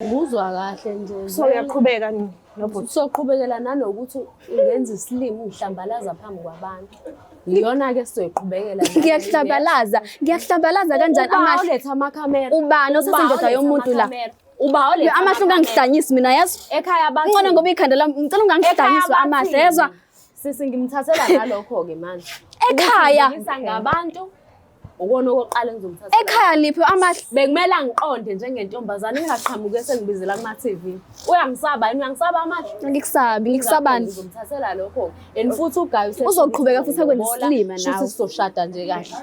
Nguzwa kahle nje. So uyaqhubeka nobhuti. Soqhubekela nanokuthi ungenza isilima ungihlambalaza phambi kwabantu. Iyona ke sizoyiqhubekela. Ngiyakuhlambalaza, ngiyakuhlambalaza kanjani amahle? Uletha amakhamera. Ubani othatha indoda yomuntu la? Uba oletha. Amahle ungangihlanyisi mina yazi. Ekhaya bathi. Ngcono ngoba ikhanda lami ngicela ungangihlanyisi amahle yezwa. Sisi ngimthathela ngalokho ke manje. Ekhaya. Ngisa ngabantu Ukona okokuqala engizomthatha. Ekhaya liphi amahle? Bekumele angiqonde njengentombazane ngingaqhamuki esengibizela kuma TV. Uyangisaba yini? Uyangisaba amahle? Angikusabi, ngikusabani? Ngizomthathela lokho. And futhi ugayi Uzoqhubeka futhi akwenze isilima nawe. Shuthi sizoshada nje kahle.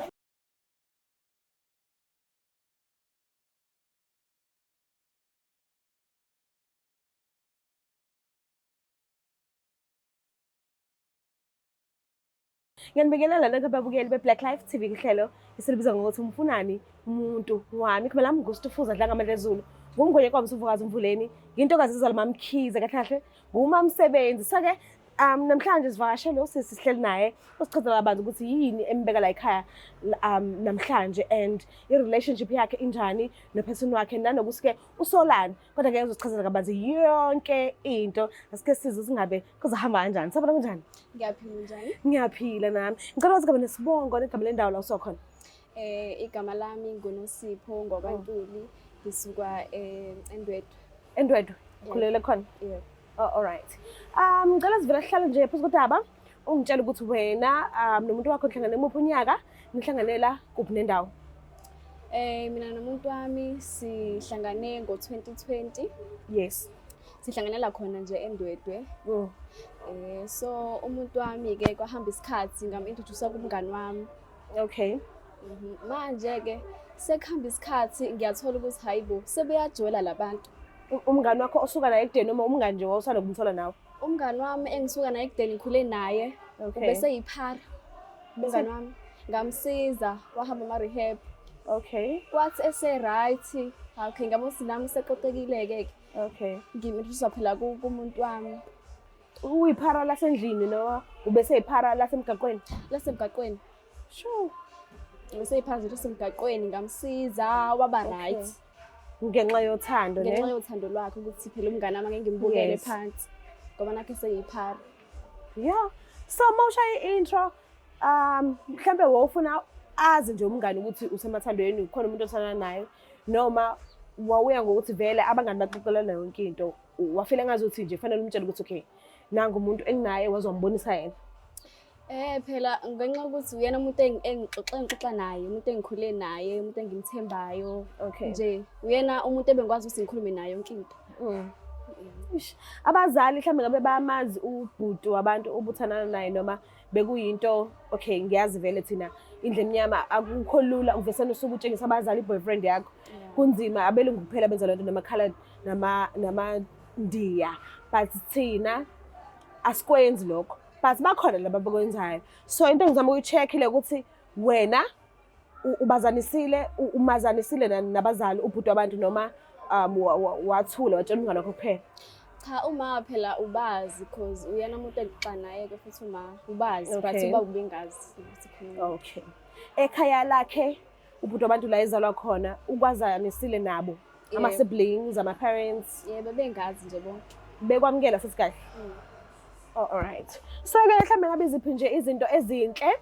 Ngiyanibingelela nonke ababukeli be-Black Life TV kuhlelo esilibiza ngokuthi umfunani umuntu wami. Igama lami nguStufuza Dlangamandla Zulu. Ngumngwenye kwamsuvukazi uMvuleni. Ngintokazi izala MaMkhize kahle kahle ngumamsebenzi. So-ke namhlanje sivakashele usisi sihleli naye usichazela kabanzi ukuthi yini embeka la ekhaya namhlanje and i-relationship yakhe injani no-person wakhe nanokuthi-ke usolani kodwa ke uzochazela kabanzi yonke into asike sizwe singabe kuzohamba kanjani sabona kunjani Ngiyaphila njani? Ngiyaphila nami. Ngicela wazi igama nesibongo negama lendawo la usuka khona. Igama lami nguNosipho ngokwaNtuli, ngisuka eNdwedwe. ENdwedwe. Ukhulele khona? Yebo. Oh, all right. Ngicela sivele sihlale nje phezu kodaba. Ungitshele ukuthi wena nomuntu wakho nihlangane muphi unyaka, nihlanganela kuphi nendawo? Mina nomuntu wami sihlangane ngo-2020. Yes. Sihlanganela khona nje eNdwedwe. So umuntu wami ke kwahamba isikhathi ngam-introduce kumngani wami. Okay. Manje ke sekuhamba isikhathi ngiyathola ukuthi hayibo sebeyajola labantu. Umngani wakho osuka naye ekudeni noma umngani nje wawusanda kumthola nawe? Umngani wami engisuka naye ekudeni ngikhule naye. Okay. Ubese yiphara. Umngani wami ngamsiza wahamba ama rehab. Okay. Kwathi ese right, okay ngabona ukuthi nami seqoqekile ke. Okay. Ngimthusa phela kumuntu wami. Uyiphara lasendlini noma ubese yiphara lasemgaqweni? Lasemgaqweni. Sure. Ubese yiphara lasemgaqweni ngamsiza waba right. Ngenxa yothando ne? Ngenxa yothando lwakhe ukuthi phela umngane wami ngeke ngimbukele Yes. phansi. Ngoba nakhe seyiphara. Yeah. So mawushaya i-intro mhlambe wawufuna azi nje umngane ukuthi usemathandweni khona umuntu othandana naye noma wawuya ngokuthi vele abangani baxoxelana yonke into wafila ngazuthi nje fanele umtshele ukuthi okay nangu umuntu enginaye wazombonisa yena. Phela ngenxa yokuthi uyena umuntu engixoxa engixoxa naye, umuntu engikhule naye, umuntu engimthembayo. Okay. Nje uyena umuntu ebengikwazi ukuthi ngikhulume naye yonke into. Ish, abazali mhlawumbe ngabe bayamazi ubhuti wabantu obuthandana naye noma bekuyinto okay ngiyazi vele thina indlu emnyama akukho lula uvesane usuke utshengisa abazali i-boyfriend yakho. Kunzima abelungu kuphela benza lento namakhala namaNdiya but thina asikwenzi lokho but bakhona laba abakwenzayo. So into engizama ukuyi-check ile ukuthi wena ubazanisile umazanisile nabazali ubhuti wabantu noma wathula watshela umngane wakho kuphela. Cha uma phela ubazi cause uyena umuntu engixoxa naye ke futhi uma ubazi but Okay. uba ubengazi ukuthi khona. Okay. Ekhaya lakhe ubhuti wabantu la ezalwa khona ukwazanisile nabo ama Yebo. siblings ama parents Yebo bengazi nje bonke. bekwamukela futhi kahle. Oh, all right. So ke mhlambe ngabe iziphi nje izinto ezinhle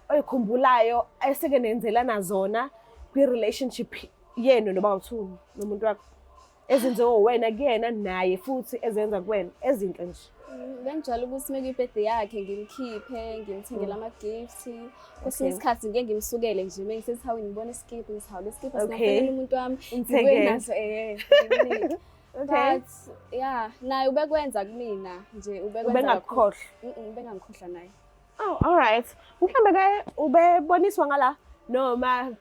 oyikhumbulayo eseke nenzelana zona kwi relationship yenu noba uthu nomuntu wakho ezenziwe wena kuyena naye futhi ezenza kuwena ezinhle nje. Bengijwayele ukuthi uma kuyi-birthday yakhe ngimkhiphe ngimthengele ama-gifts. Kwesinye Okay. isikhathi ngike ngimsukele nje uma ngisethawini ngibona isikibha ngithi hawu lesikibha Okay. singafanele umuntu wami. Umthengele. Ngibuye naso ngimnike. Okay. But yeah, naye ubekwenza kumina nje ubekwenza Ubengakukhohlwa. kakhulu. Ubengangikhohlwa naye. Oh, all right. Mhlambe ke ubeboniswa ngala noma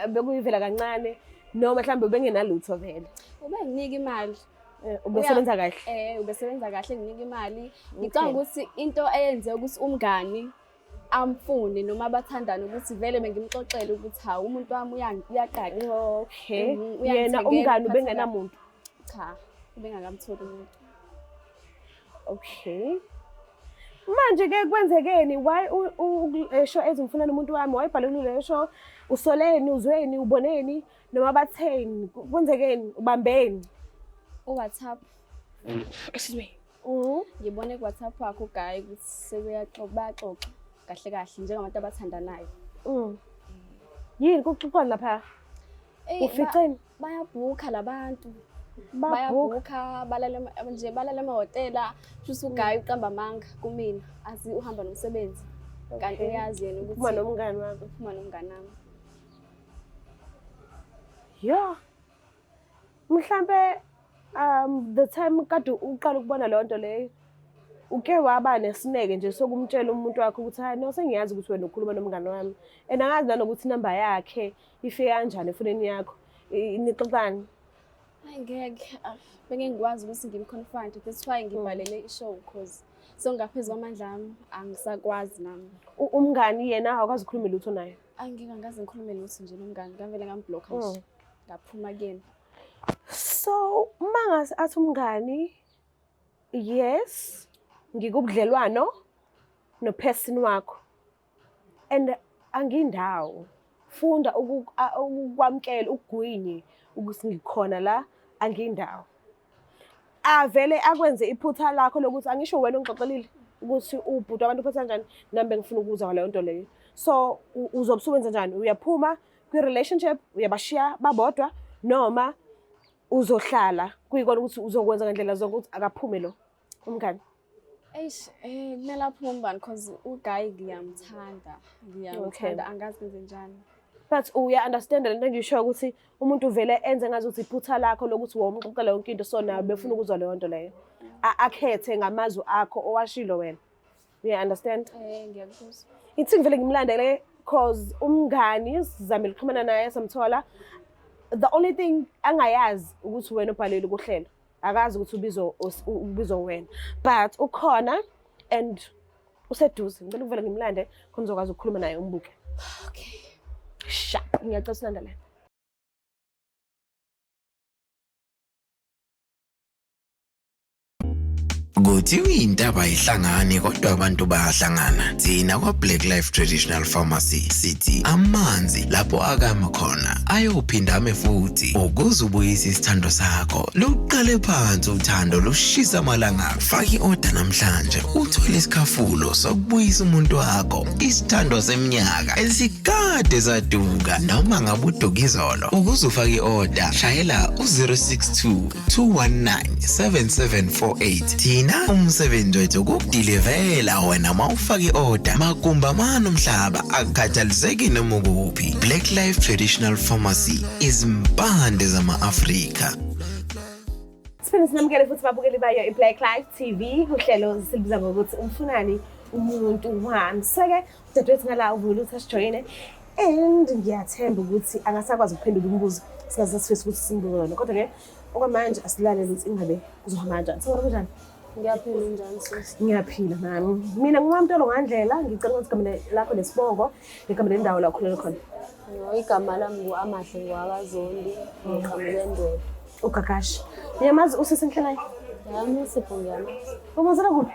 bekuyivela kancane noma mhlambe ubengenalutho vele. Ubenginika imali. Ubesebenza kahle. Ubesebenza kahle nginika imali. Ngicabanga ukuthi into eyenze ukuthi umngani amfune noma abathandane ukuthi vele bengimxoxele ukuthi hawu umuntu wami uyaqaqa. Okay. Uyangithengela, Yena umngani uphatha ubengenamuntu. Cha, ubengakamtholi umuntu. Okay. Manje ke kwenzekeni why show ezimfuna nomuntu wami wayibhalelwe le show usoleni uzweni uboneni noma batheni kwenzekeni ubambeni? U-WhatsApp. Excuse me. Ngibone ku-WhatsApp wakho uguy ukuthi sebeyaxoxa, bayaxoxa kahle kahle njengabantu abathandanayo. Yini kuxoxwa lapha? Eyi, Uficeni? Bayabhukha labantu. Babhukha. Bayabhukha, balala nje balala emahhotela. Shuthi uguy uqamba amanga kumina, athi uhamba nomsebenzi. Kanti uyazi yena ukuthi Uphuma nomngani wakho. Uphuma nomngani wami. Yeah. Mhlambe the time kade uqala ukubona leyo nto leyo, uke waba nesineke nje sokumtshela umuntu wakho ukuthi hayi no, sengiyazi ukuthi wena ukhuluma nomngani wami, and angazi nanokuthi inamba yakhe ifike kanjani efonini yakho. Nixoxani? Hayi ngeke, bengeke ngikwazi ukuthi ngim-confront. That's why ngibhalele i-show, cause songaphezu kwamandla ami, angisakwazi nami. Umngani yena awukwazi ukukhuluma lutho naye? Angike angaze ngikhulume lutho nje nomngani, ngavele ngamblocka nje. Ngaphuma kuyena. So uma ngase athi umngani, yes, ngikubudlelwano no-person wakho and angindawo, funda ukwamukela, ukugwinye ukuthi ngikhona la, angindawo. Avele akwenze iphutha lakho lokuthi angisho wena ungixoxelile ukuthi ubhuti wabantu uphethe kanjani, nami bengifuna ukuzwa ngaleyo nto leyo. So uzobe usuwenza njani? Uyaphuma kwi-relationship, uyabashiya babodwa, noma uzohlala kuyikona ukuthi uzokwenza ngendlela zonke ukuthi akaphume lo umngani? Eish, kumele aphume umngani cause uguy ngiyamthanda, ngiyamthanda, angazi ngenze njani. But uya-understand lento engishoyo ukuthi umuntu uvele enze ngazuthi iphutha lakho lokuthi womxoxela yonke into, so nawe befuna ukuzwa leyo nto leyo. Akhethe ngamazwi akho owashilo wena. Uya-understand? Ngiyakuzwa. Ithi ngivele ngimlandele cause umngani sizamile ukuxhumana naye, samthola. The only thing angayazi ukuthi wena ubhalile kuhlelo. Akazi ukuthi ubizo wena. But ukhona and useduze. Ngicela ukuvela ngimlande khona uzokwazi ukukhuluma naye umbuke. Okay. Sharp. Ngiyacela usilandele. Kuthiwa intaba ayihlangani kodwa abantu bayahlangana. Thina kwa Black Life Traditional Pharmacy sithi amanzi lapho akama khona ayophinda ame futhi. Ukuze ubuyise isithando sakho, luqale phansi uthando lushisa amalanga. Faka i-order namhlanje uthole isikhafulo sokubuyisa umuntu wakho, isithando seminyaka esikade saduka noma ngabe uduka izolo. Ukuze ufake i-order, shayela u-062 219 7748. Thina umsebenzi wethu ukukudilivela wena uma ufaka i-order magumba mane umhlaba, akukhathaliseki noma ukuphi. Black Life Traditional Pharmacy, izimpande zama-Afrika. Siphinde sinamukele futhi babukeli bayo i-Black Life TV kuhlelo silibiza ngokuthi umfunani umuntu wami. So-ke udadewethu ngala uvule ukuthi asijoyine and ngiyathemba ukuthi angasakwazi ukuphendula umbuzo singaze sifise ukuthi simbuze wona, kodwa-ke okwamanje asilalele ukuthi ingabe kuzohamba kanjani. Sawubona, kunjani? Ngiyaphila, unjani sisi? Ngiyaphila nami. Mina nguMaMtolo Ngandlela, ngicela ukuthi igama lakho nesibongo, negama lendawo la ukhulele khona. No, igama lami ngu-Amahle ngwakaZondi, ngiqhamuka eNdwedwe. Ugagashi. Uyamazi usisi engihlala naye? Yami uSipho ngiyamazi. Umazela kuphi?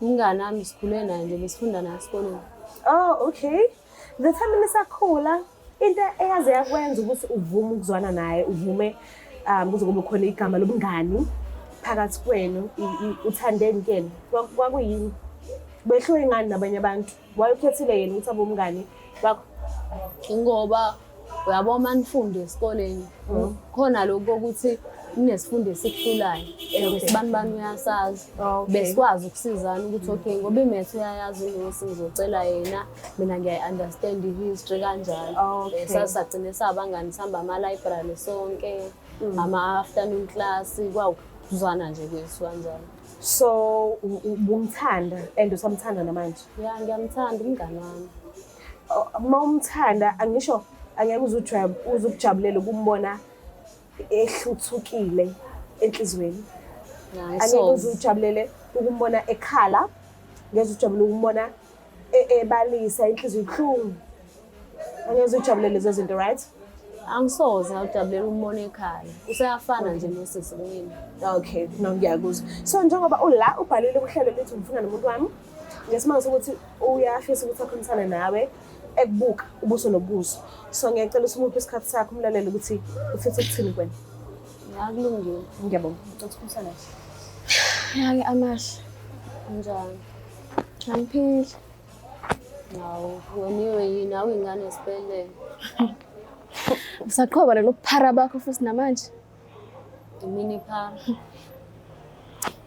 Umngani wami, sikhule naye nje, besifunda naye esikoleni. Oh, okay. The time nisakhula, into eyaze yakwenza ukuthi uvume ukuzwana naye, uvume kuze kube khona igama lobungani phakathi kwenu, uthandeni kuyena? Kwakuyini? Behluke ngani nabanye abantu? Wayekhethile yena ukuthi abe umngani wakho? Ngoba uyabo uma nifunda esikoleni, khona lokhu kokuthi kunesifundo esikuhlulayo and sibani bani uyasazi. Besikwazi ukusizana ukuthi okay, ngoba i-maths uyayazi uNosi, ngizocela yena, mina ngiyayi-understand i-history kanjalo. Sasagcine sabangani, sihamba ama-library sonke, ama-afternoon class, kwawukuzwana nje kwethu kanjalo. So ubumthanda and usamthanda namanje? Ya, ngiyamthanda umngani wami. Uma umthanda, angisho angeke uze ukujabulela ukumbona ehluthukile enhliziyweni. Angeke uze ujabulele ukumbona ekhala, ngeke ujabulele ukumbona ebalisa inhliziyo ibuhlungu. Angeke uze ujabulele lezo zinto, right? Angisoze ngawujabulela ukumbona ekhala. Useyafana nje nosisi kumina. Okay, no, ngiyakuzwa. So njengoba ula ubhalile kuhlelo lethu ngifuna nomuntu wami, ngesimanga sokuthi uyafisa ukuthi akhulumisane nawe ekubuka ubuso nobuso. So ngiyacela ukuthi umuphe isikhathi sakho umlalele ukuthi ufisa ukuthini kuwena. Akulungile. Ngiyabonga. Ngicela ukukhulumisana nawe. Yake amahle. Njani? Angiphili. Hawu, woniwe yini? Awu ingane esibhedlela. Usaqhoba lelo phara bakho futhi namanje. Imini phara.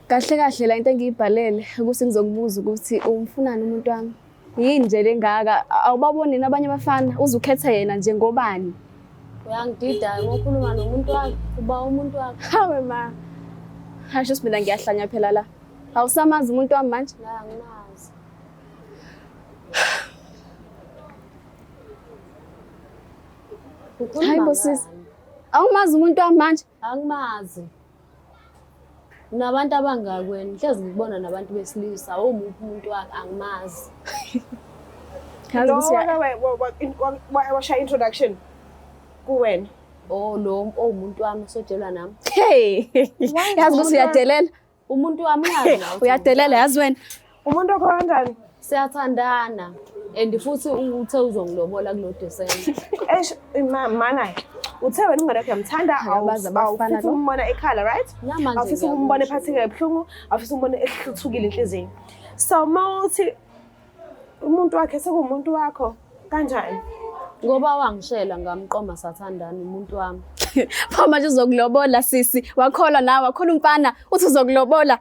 Kahle kahle la into engiyibhalele ukuthi ngizokubuza ukuthi umfunani umuntu wami. Yini nje lengaka? Awubaboni nabanye abafana uze ukhethe yena nje ngobani? Uyangidida ngokukhuluma nomuntu wakho, uba umuntu wakho. Hawe ma. Hasho mina ngiyahlanya phela la. Awusamazi umuntu wami manje? La angimazi. Ukhuluma Hayi bo sisi. ngani? Awumazi umuntu wami manje? Angimazi. Nabantu abangakwena, hlezi ngikubona nabantu besilisa, awumuphi umuntu wakhe angimazi. Yazi Lo ukuthi wake washaya introduction kuwena. Oh lo owumuntu wami sojelwa nami. Hey. Yazi ukuthi uyadelela. Umuntu wami uyazi nawe ukuthi Uyadelela yazi wena. Umuntu wakho kanjani? Siyathandana and futhi uthe uzongilobola kulo December. Eish, mana. Uthe wena umngane wakho uyamthanda, Akabazi abafana awufisi lo. ukumbona ekhala, right? Namanje Awufisi ukumbona ngiyakusho. ephatheke kabuhlungu, awufisi ukumbona ehluthukile inhliziyo. So uma uthi umuntu wakhe sekuwumuntu wakho kanjani? Ngoba wangishela ngamqoma sathandana umuntu wami. Pho manje uzokulobola sisi. Wakholwa nawe, wakholwa umfana uthi uzokulobola.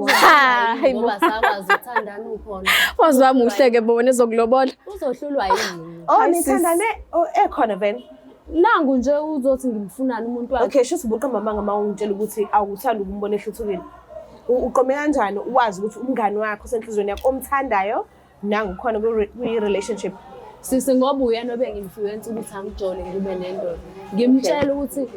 Ha, hayi bo. Ngoba sakwazi ukuthandana ukhona. Wazi wami uhleke bo wena ezokulobola. Uzohlulwa yini? Oh, Hayi, sis. nithandane oh, ekhona vele. Nangu nje uzothi ngimfunani umuntu wakhe. Okay, shuthi ubuqamba amanga uma ungitshela ukuthi awuthandi ukumbona ehluthukile. Uqome kanjani uwazi ukuthi umngani wakho osenhliziyweni yakho omthandayo nangu khona kwi-relationship. Sisi ngoba uyena obengi-influence ukuthi angijole ngibe nendoda. Ngimtshela ukuthi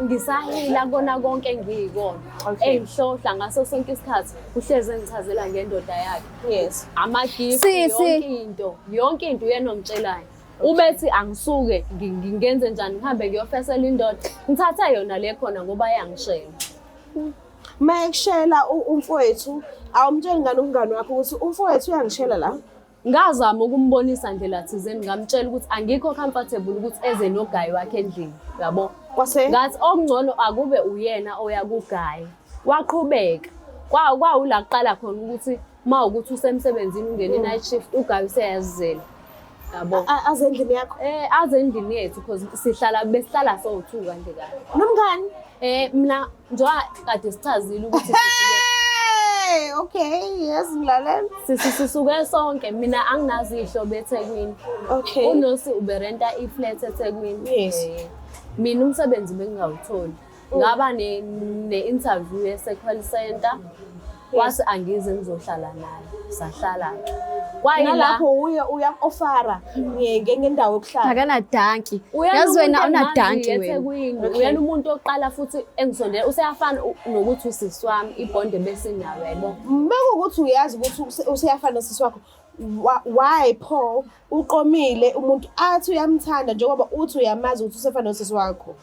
ngisahila kona konke engiyikona. Okay. Engihlohla ngaso sonke isikhathi uhlezi engichazela ngendoda yakhe. Yes. Ama-gift, Sisi. yonke into, yonke into uyena ongitshelayo. Ubethi angisuke ngenze njani ngihambe ngiyofesela indoda. Ngithathe yona le khona ngoba yangishela. Uma ekushela umfowethu, awumtsheli ngani umngani wakho ukuthi umfowethu uyangishela la? Ngazama ukumbonisa ndlela thizeni, ngamtshela ukuthi angikho comfortable ukuthi eze nogayi wakhe endlini, yabo. Kwase Ngathi okungcono akube uyena oya kugayi. Waqhubeka. Kwawula kuqala khona ukuthi uma ukuthi usemsebenzini ungena i-night shift ugayi useyazizela. Yabo. Aze endlini yakho. Aze endlini yethu because besihlala sowu-two kanje kahle. Nomngani? Mina njengoba kade sichazile ukuthi Hey, okay, yes, ngilalela. Sisuke sonke, mina anginazo iy'hlobo eThekwini. Okay. UNosi uberenta i-flat eThekwini. Yes. Mina umsebenzi bengingawutholi. Ngaba ne-interview yase-call center. Wathi angize ngizohlala naye. Sahlala. Kwayila Nalapho uye uya-ofara ngendawo yokuhlala. Akanadanki. Uyena Yazi wena umuntu awunadanki engimaziyo wena. eThekwini. Okay. Uyena umuntu oqala futhi engisondela. Useyafana nokuthi usisi wami ibhonde besinayo yayibona. Mekuwukuthi uyazi ukuthi useyafana nosisi wakho, why pho uqomile umuntu athi uyamthanda njengoba uthi uyamazi ukuthi usefana nosisi wakho?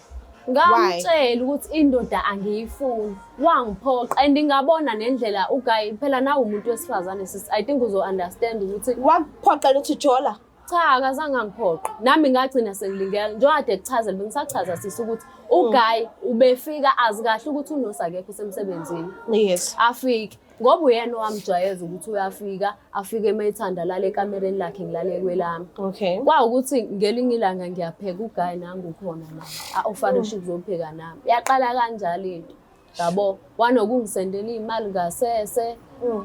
Ngamtshela ukuthi indoda angiyifuni. Wangiphoqa and ngabona nendlela uGuy phela nawe umuntu wesifazane sisi, I think uzo understand ukuthi Wakuphoqa ukuthi jola? Cha, akazange angiphoqe. Nami ngagcina sengilingeka. Njengoba kade kuchazela, bengisachaza sisi ukuthi uGuy ubefika azi kahle ukuthi uNosi akekho usemsebenzini. Yes. Afike ngoba uyena owamjwayeza ukuthi uyafika, afike emethanda lale ekamereni lakhe ngilale kwelami. Okay. Kwawukuthi ngelinye ilanga ngiyapheka uGuy nangu ukhona naye. A-ofarishe ukuzopheka nami. Yaqala kanjalo into. Yabo, wanokungisendela iy'mali ngasese.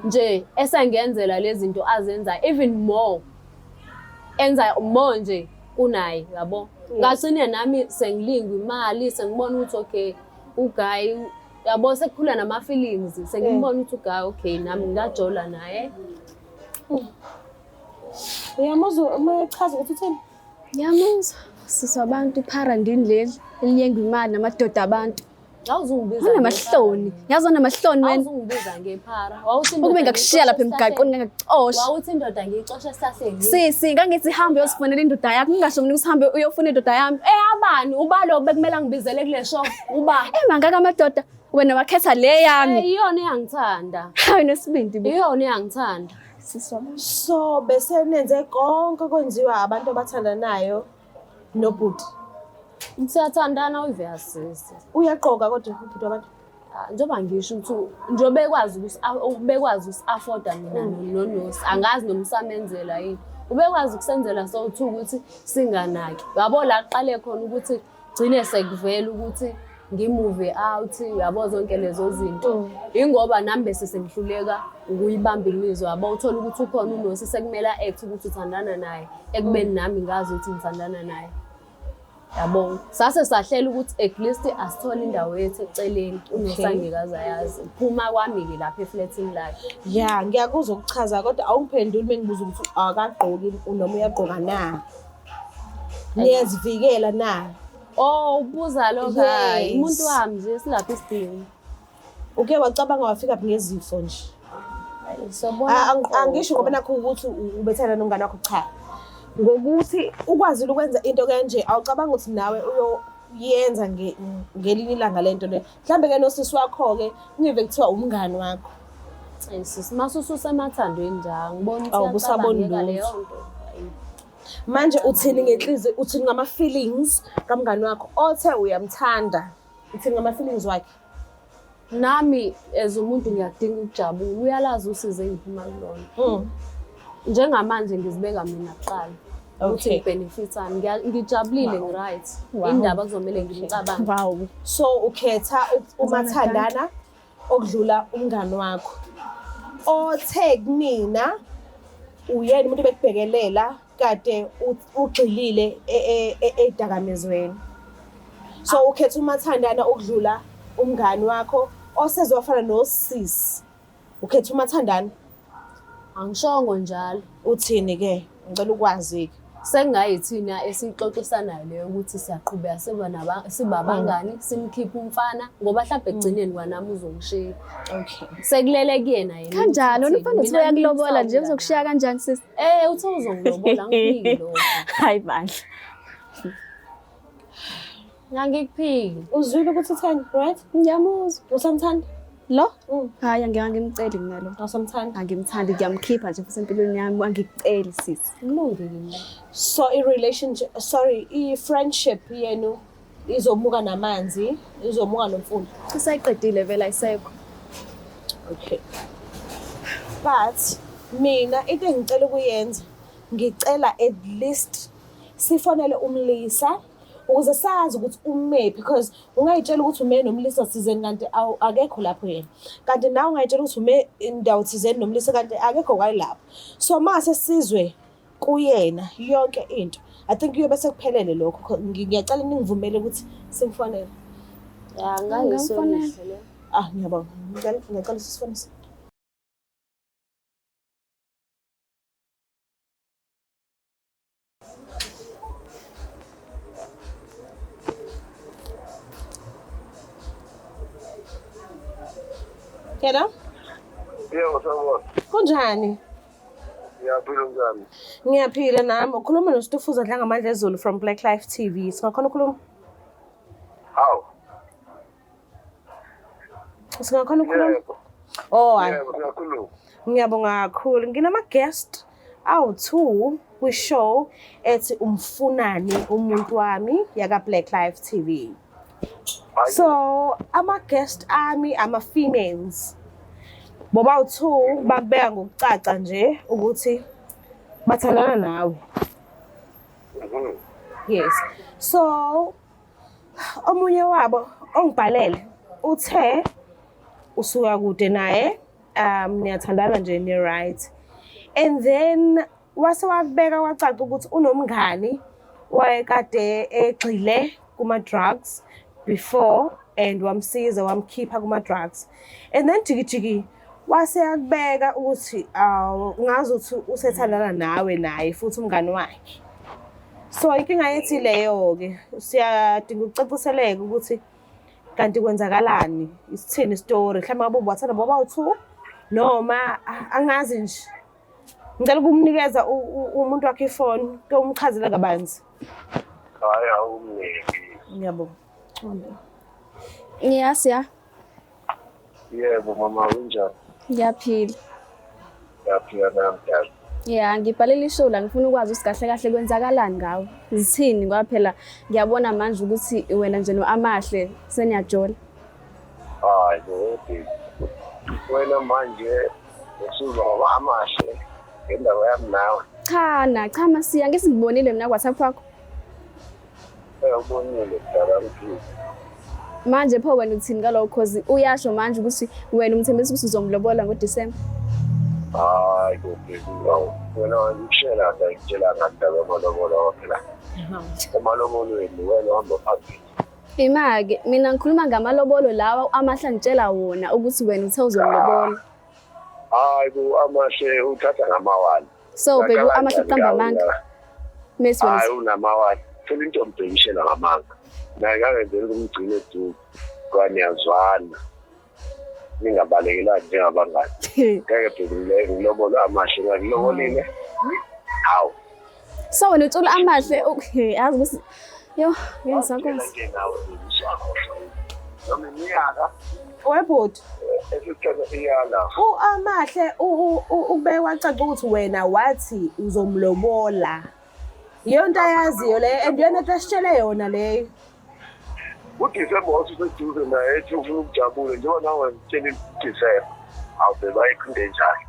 Nje esengenzela lezi zinto azenza even more. Enza more nje kunaye, yabo. Ngagcine nami sengilingwa imali, sengibona ukuthi okay, uGuy yabo sekukhula nama feelings, sengimbona ukuthi uGuy okay nami ngingajola naye. Uyamuzwa uma echaza ukuthi uthini? Ngiyamuzwa. Sisi wabantu iphara ndini leli eliyengwa imali namadoda abantu. Awuzungibiza Unamahloni. Yazi unamahloni wena. Awuzungibiza ngephara. Wawuthi indoda Ukube ngakushiya lapha emgaqweni ngangakuxosha. Wawuthi indoda ngiyixosha esihlahleni. Sisi, ngangithi hambe uyosifonela indoda yakho, ngingasho mina ukuthi hambe uyofuna indoda yami. Abani ubalo bekumele angibizele kule show uba. Mangaka amadoda, wena wakhetha le yami. Iyona eyangithanda. Hayi nesibindi bo. Iyona eyangithanda. Sisi wami. So bese nenze konke okwenziwa abantu abathandanayo nobhuti. Siyathandana obviously. Uyaqoka kodwa ubhuti wabantu. Ah, njengoba ngisho ukuthi njengoba ekwazi ukuthi bekwazi uku-afforda mina noNosi, angazi noma usamenzela yini. Ubekwazi ukusenzela so-two ukuthi singanaki. Uyabo la kuqale khona ukuthi gcine sekuvela ukuthi ngi-move out, uyabo zonke lezo zinto. Ingoba nami bese sengihluleka ukuyibamba imizwa, yabo uthola ukuthi ukhona uNosi sekumele a-act ukuthi uthandana naye, ekubeni nami ngazi ukuthi ngithandana naye. Yabo, sase sahlela ukuthi at least asithole indawo yethu eceleni, uNosi angeke ayazi. Phuma kwami-ke lapha eflatini lakhe. Ya, ngiyakuzwa ukuchaza kodwa awungiphenduli uma ngibuza ukuthi akagqoki noma uyagqoka na. Niyazivikela na? Oh, ubuza lokho, hayi, Yes. umuntu wami nje silapha isidingo. Uke wacabanga wafika phi ngezifo nje? Sobona Angisho ngoba nakho ukuthi ubethana nomngane wakho, cha. Ngokuthi ukwazile ukwenza into kanje, awucabanga ukuthi nawe uyoyenza ngelinye ilanga lento le. Mhlambe ke nosisi wakho-ke kungive kuthiwa umngani wakho. Sisi, mase ususemathandweni nje, angiboni ukuthi Awubusaboni iyacabangeka lutho. leyo nto. Hayi. Manje uthini ngenhliziyo, uthini ngama-feelings kamngani wakho othe uyamthanda? Uthini ngama-feelings wakhe? Nami as umuntu ngiyakudinga ukujabula, uyalazi usizo engiphuma kulona. Njengamanje ngizibeka mina kuqala. Ukuthi ngibenefithani, ngijabulile, ngi-right. Indaba kuzomele ngimcabange. Wow. So ukhetha umathandana okudlula umngani wakho. Othe kumina uyena umuntu bekubhekelela kade ugxilile ey'dakamizweni. So ukhetha umathandana okudlula umngani wakho oseze wafana nosisi. Ukhetha umathandana. Angishongo njalo. Uthini-ke? Ngicela ukwazi-ke. Sengayithina esiyixoxisanayo leyo ukuthi siyaqhubeka siba abangani, simkhiphe umfana ngoba mhlawumbe ekugcineni kwanami uzongishiya. Sekulele kuyena yena. Kanjani? Ukuthi Wena umfana uthini. uthe Mina uyakulobola nje, ngimsawula uzokushiya kanjani sisi? Eh, uthe uzongilobola, angikuphiki lokho. Hayi bandla. Angikuphiki. Uzwile ukuthi utheni, right? Ngiyamuzwa. Usamthanda? Lo? Mm. Hayi, angeke ngimceli mina lo. Awusamthandi? Angimthandi, ngiyamkhipha nje futhi empilweni yami, angikuceli sisi. Kulungile. So i-relationship, sorry, i-friendship yenu izomuka namanzi, izomuka nomfula. Usayiqedile vele ayisekho. Okay. But mina into engicela ukuyenza, ngicela at least sifonele umlisa ukuze sazi ukuthi umephi, because ungayitshela ukuthi ume nomlisa thizeni kanti akekho lapho yena. Kanti nawe ungayitshela ukuthi ume indawo thizeni nomlisa kanti akekho kwalapho. So mase sizwe kuyena yonke into. I think kuyobe sekuphelele lokho. Ngiyacela ningivumele ukuthi simfonele. Ya, ngayiso Ungamfonela. lihle le. Ah, ngiyabonga. Ngiyacela sisifonise. Hello? Yebo, sawubona. Kunjani? Ngiyaphila, njani? Ngiyaphila nami. Ukhuluma noStufuza Dlangamandla Ezulu from Black Life TV. Singakhona ukukhuluma? Hawu. Singakhona ukukhuluma? Yebo. Oh, hayi. Yebo, siyakhuluma. Ngiyabonga kakhulu. Nginama guest awu-2 kwi-show ethi Umfunani Umuntu Wami yaka Black Life TV. Hayi. So ama guest ami ama females. Boba u2 bakubeka ngokucaca nje ukuthi bathandana nawe. Yes. So omunye wabo ongibhalele uthe usuka kude naye, niyathandana nje, ni right. And then wase wakubeka kwacaca ukuthi unomngani wayekade egxile kuma drugs before and wamsiza wamkhipha kuma drugs. And then jiki jiki wase yakubeka ukuthi awu ngazi ukuthi usethandana nawe naye futhi umngani wakhe. So inkinga yethi leyo ke siyadinga ukucaciseleka ukuthi kanti kwenzakalani, isithini story, mhlawumbe ngabe ubathanda boba u2 noma angazi nje. Ngicela ukumnikeza umuntu wakhe ifoni ke umchazele kabanzi. Hayi, awumniki. Ngiyabonga. Ngiyasi ya. Yebo, mama, kunjani? Ngiyaphila. Ngiyaphila nami, dad. Ya, ngibhalela ishow la ngifuna ukwazi ukuthi kahle kahle kwenzakalani ngawe. Zithini ngoba phela ngiyabona manje ukuthi wena nje no-Amahle seniyajola. Hayi bo baby. Wena manje usuzwa ngoba Amahle ngendaba yami nawe. Cha na, cha Masiya, ngithi ngibonile mina ku-WhatsApp wakho. Eh ubonile mdala mphile. Manje pho wena uthini ngalokho cause uyasho manje ukuthi wena umthembisa ukuthi uzomlobola ngoDisemba. Hayi bo baby, awu wena ngikushela ngikutshela ngandaba yamalobolo phela. Emalobolweni wena uhamba phambili. Ima-ke mina ngikhuluma ngamalobolo lawa Amahle angitshela wona ukuthi wena uthe uzomlobola. Hayi bo Amahle uthatha ngamawala. So baby Amahle uqamba amanga. Mesi wena Hayi unamawala. Phela into ombhekishela ngamanga. Naye ngangenzela ukumgcina eduze. Ngoba niyazwana. Ningabalekelani njengabangani. Ngeke bhekile ngilobolo Amahle ngakulobolile. Hawu. So wena utshela Amahle okay yazi ukuthi yo ngeke ngisakwazi. Nje nawe usakhohlwa. Noma iminyaka Webhuti, esithatha iyala. u-Amahle ukubeke kwacaca ukuthi wena wathi uzomlobola. Iyona nto ayaziyo leyo and iyona nto asitshele yona leyo. UDisemba wasuseduze naye ethi ufuna ukujabula njengoba nawe ngitshela uDisemba. Awubheka ayikho into enjalo.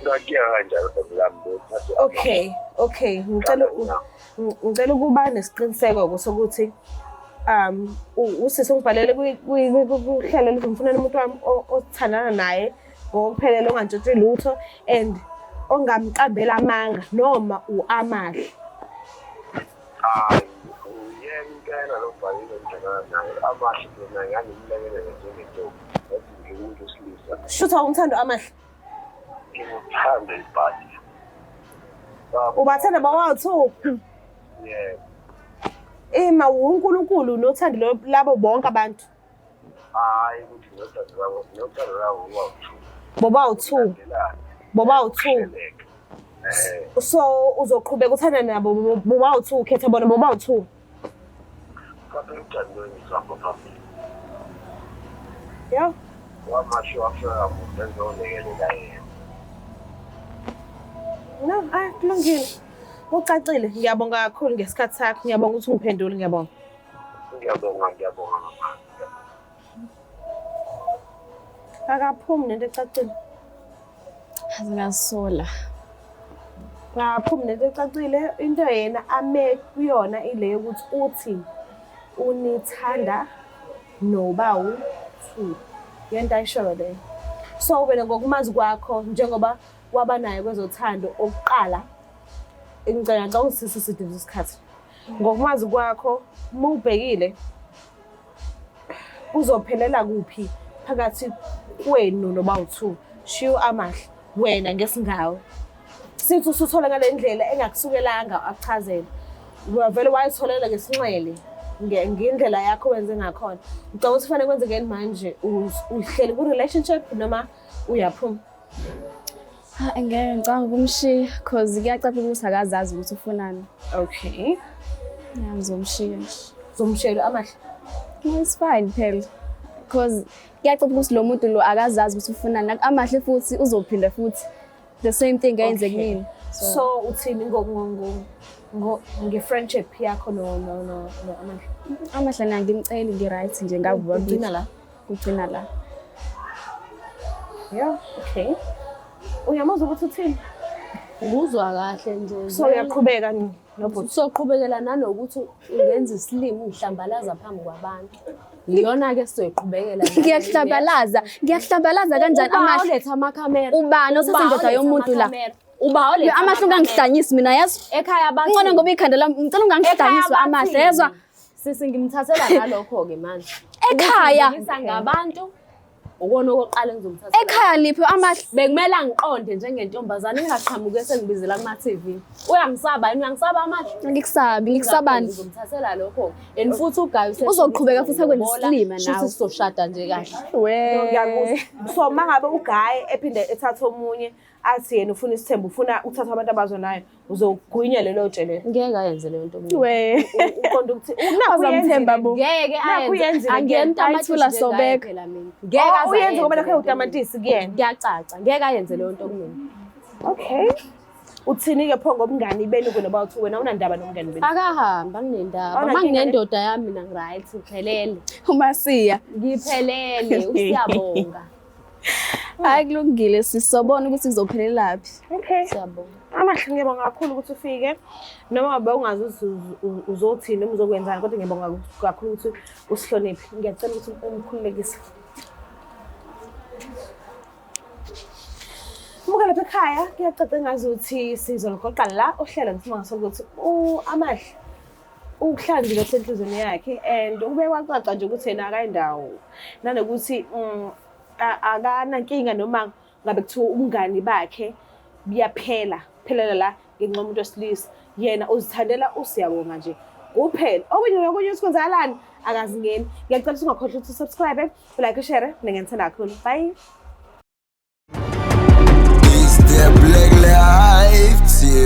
Ngakuya kanjalo lami lo. Okay, okay. Ngicela ukuba nesiqiniseko sokuthi usisi ungibhalele kuhlelo lithi ngifunela umuntu wami othandana naye ngokuphelele ongantshontshi lutho and ongamqambela amanga noma u-Amahle. Hayi, uyena impela lo bhalile ngithandana naye. Amahle mina ngangimlekelele njengentombi. Yathi ngiwumuntu wesilisa. Shutha awumthandi u-Amahle. Ngimuthanda ibhadi. Ubathanda bawa-two. Yebo. Ima uNkulunkulu nothando labo bonke abantu. Hayi ukuthi nothando lwabo nothando lwabo bobawu-two. Bobawu-two. Bobawu-two. So uzoqhubeka uthanda nabo bobawu-two, ukhetha bona bobawu-two. Qaphela uthandweni ngizwapha phambili. Yeah. Wamasho wafika muhle ezolekelela yena. No, hayi kulungile. Kucacile. Ngiyabonga kakhulu ngesikhathi sakho. Ngiyabonga ukuthi ungiphendule, ngiyabonga. Ngiyabonga, ngiyabonga mama. Akaphumi nento ecacile. Ngasola. Akaphumi nento ecacile. Into yena ame kuyona ile yokuthi uthi unithanda nobawu-two. Yento ayishoyo leyo. So wena ngokumazi kwakho njengoba waba naye kwezothando okuqala, ngicela ngicela ungisise sidinga isikhathi. Ngokumazi kwakho uma ubhekile kuzophelela kuphi phakathi kwenu nobawu-two? Shiyo Amahle wena ngesingawe. Sithi usuthola ngale ndlela engakusukelanga akuchazele. Wavele wayitholela ngesinxele ngendlela yakho wenze ngakhona. Ngicabanga ukuthi kufanele kwenzekeni manje, uhleli ku-relationship noma uyaphuma? Ha, ngeke ngicabanga ukumshiya cause kuyacaca ukuthi akazazi ukuthi ufunani. Okay. Ya, ngizomshiya nje. Uzomshiyela Amahle? No, it's fine phela. Cause kuyacaca ukuthi lo muntu lo akazazi ukuthi ufunani. Amahle futhi uzophinda futhi the same thing ayenze kumina. So uthini nge-friendship yakho no no no no Amahle? Amahle na ngimceli ngi-right nje ngabo bobabili. Kugcina la? Kugcina la. Yeah, okay. Uyamuzwa ukuthi uthini? Nguzwa kahle nje. So uyaqhubeka nobhuti. Soqhubekela nanokuthi ungenza isilima ungihlambalaza phambi kwabantu. Iyona-ke sizoyiqhubekela. Ngiyakuhlambalaza, ngiyakuhlambalaza kanjani Uba Amahle? oletha amakhamera. Ubani othatha Uba indoda oletha yomuntu la? amakhamera. Uba oletha Amahle ungangihlanyisi mina yazi. Ekhaya bathi. Ngcono ngoba ikhanda lami ngicela ungangihlanyisi Amahle yezwa. Sisi ngimthathela ngalokho-ke manje. Ekhaya. Ukuthi ngabantu ukona okokuqala engizomthathela. Ekhaya liphi Amahle? Bekumele angiqonde njengentombazane ngingaqhamuki esengibizela kuma-TV. Uyangisaba yini? Uyangisaba Amahle? Angikusabi, ngikusabani? Ngizomthathela lokho. And futhi ugayi Uzoqhubeka futhi akwenze isilima nawe. Shuthi sizoshada nje kahle. Ngiyakuzwa. So mangabe ugayi ephinde ethatha omunye athi yena ufuna isithembu, ufuna ukuthatha abantu abazonayo, uzogwinya lelo tshele. Ngeke ayenze leyo nto mina. We. Uqonda ukuthi nakhu Azamthemba bo. Ngeke Nakhu ayenze. uyenzile Angiyena kuyena. utamatisi Ayithula njengaye sobeka. phela mina. Ngeke Oh, aze uyenze ngoba ayenze nakho leyo nto utamatisi kuyena. mina. Kuyacaca. Ngeke ayenze leyo nto kumina. Okay. Uthini-ke pho ngobungani benu kunoba uthi wena unandaba nomngani benu? Akahambi, anginendaba. Awunankinga Uma ne? nginendoda yami mina ngi-right, ngiphelele. Umasiya. Ngiphelele, usiyabonga. Hayi kulungile sisobona ukuthi kuzophelelaphi. Okay. Siyabonga. Amahle, ngiyabonga kakhulu ukuthi ufike. Noma bewungazi ukuthi uzothini noma uzokwenzani, kodwa ngiyabonga kakhulu ukuthi usihloniphe. Ngiyacela ukuthi umkhululekise. Muka lapha ekhaya, kuyacaca engazuthi sizolugoqa la uhlelo ngesimanga sokuthi Amahle ukuhlanzile okusenhlizweni yakhe and ube wacaca nje ukuthi yena akayindawo nanokuthi akanankinga noma ngabe kuthiwa ubungani bakhe buyaphela phelela la ngenxa yomuntu wesilisa. Yena uzithandela uSiyabonga nje kuphela, okunye nokunye ukuthi kwenzakalani akazingeni. Ngiyacela ukuthi ungakhohlwa ukuthi usubscribe, ulike, ushare. Mina ngiyanithanda kakhulu, bye. It's the Black Life TV.